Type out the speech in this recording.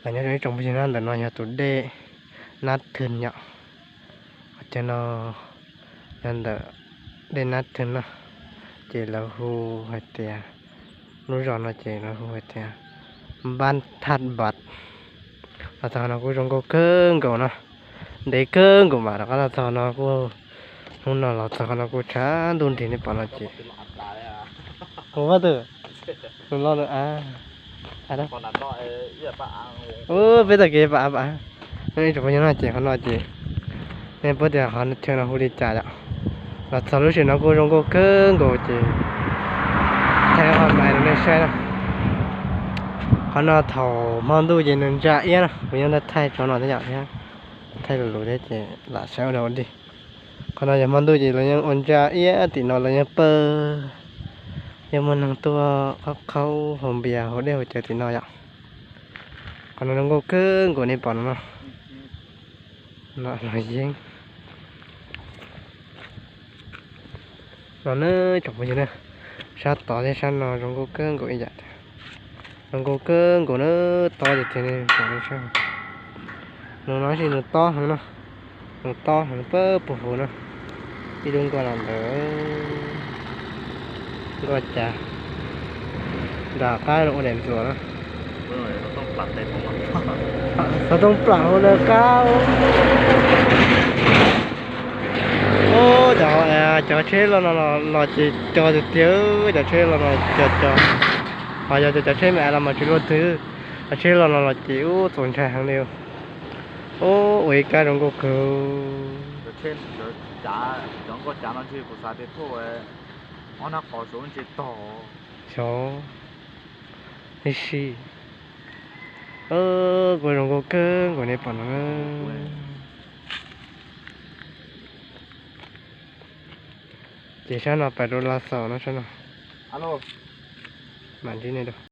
Los nyob zoo ib tsoom phooj ywg na, ntawm no yog tus dej Nab Thwg yom. Qhov chaw no yog ntawm dej Nab Thwg no, ces lawv hu hais tias, lub zos no ces lawv hu hais tias Npab Thaj Npas. Los txog no kuj zoo nkauj kawg nkaus no, ntev kawg nkaus mas rov qab los txog no kuj, hnub no los txog no kuj tshav ntuj nrig nej pom no ces, ua twm, tus no, peb tau kev pam pam. Ib tsoom phooj ywg no ces qhov no ces nej paub tias qhov chaw no hu li cas yom. Los txog lub sij hawm no kuj zoo nkauj kawg nkaus ces thaij qhov mais rau nej saib na. Qhov no thaum hmo ntuj ces nws ntsa iab na, kuv yeej thaij tso no thiab yom, thiab thaij lus lus thiab ces lam saib ua dog ua dig. Qhov no yog hmo ntuj ces lawv yeej ua ntsa iab tim no, lawv yeej pawg, yeej muaj neeg tuaj qhaub qhaub haus npias haus dej haus cawv tim no yom. Qhov no zoo nkauj kawg nkaus nej pom no, no los yeeb no na tsoom phooj ywg na. Sab tod thiab sab no zoo nkauj kawg nkaus ib yam thiab. Zoo nkauj kawg nkaus na, tob tiag tiag li. Nws no sis nws tob heev no, nws tob heev pab puag huv no. Ib lub nkoj los ntawd, nkoj cas nram qab ua daim ntxuas na. Xov tooj plam hauv na kab. Ub, cov, cov tsheb los no los ces co tiag tiag, cov tsheb los no co co. Ho yog cov tsheb me los mas tsis luaj twg, cov tsheb los no los ces ub txaus ntshai heev li. Ub, ua ib kab zoo nkauj kawg. Cov nkoj cav no ntshe kuv xav tias thauj ob nab qos saud ntshe tog. Xyov, ib si, kuj zoo nkauj kawg nkaus nej pom no. Ces sab no pais rau Las Xos no sab no. Mam ntsib nej dua.